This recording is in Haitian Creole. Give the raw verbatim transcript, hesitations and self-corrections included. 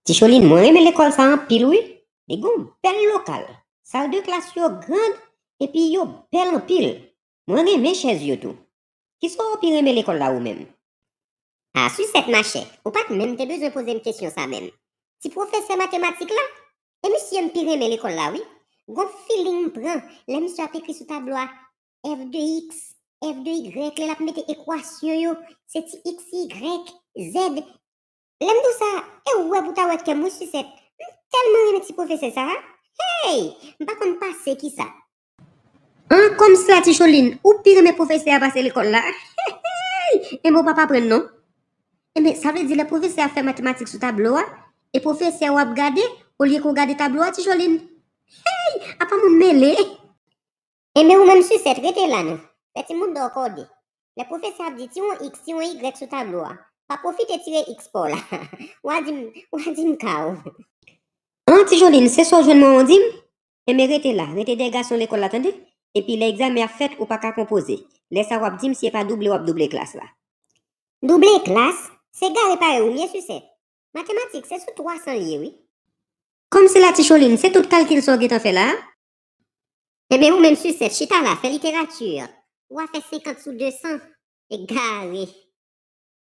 Ti Cholin, mwen renmen lekòl sa anpil wi. Li gen yon bèl lokal. Sal de klas yo grand epi yo bèl anpil. Mwen renmen chèz yo tou. Kisa w pi renmen lekòl la ou menm? A, Sisèt machè, ou pa t menm te bezwen poze m kesyon sa menm. Ti pwofesè matematik la, e misye m pi renmen lekòl la wi. Gon feeling m pran lè misye ap ekri sou tablo a, f de x, f de y, lè l ap mete ekwasyon yo, se ti x, y, z. Lè m di w sa, e ou wè pou w ta wè kè m wi Sisèt. M tèlman renmen ti pwofesè sa a. Hey! M pa konn pase kisa. An, kòmsi la Ti Cholin, ou pi renmen pwofesè a pase lekòl la? Hey! Enben w p ap aprann non. Enben, sa vle di lè pwofesè a fè matematik sou tablo a, e pwofesè a w ap gade, olye ke w gade tablo a, Ti Cholin. Hey! Apa moun mele? Enben ou menm Sisèt, rete la non. Fè timoun dò kòde. Lè pwofesè ap di ti yon x, ti yon y sou tablo a, pa pwofite tire x pa w la. W a di m, w a di m kaw. An, Ti Cholin, se sa w jwenn mwen w di m? Enben rete la, rete dèyè gason lekòl la tande. Epi lè egzamen ap fèt, ou pa ka konpoze. Lè sa w ap di m si e pa double w ap double klas la. Double klas? Se gare parèy ou m ye Sisèt. Matematik se sou twa san l ye wi. Kòmsi la Ti Cholin, se tout kalkil sa w gentan fè la a? Enben ou menm Sisèt, chita la, fè literati. W a fè senkant sou de san. Egare.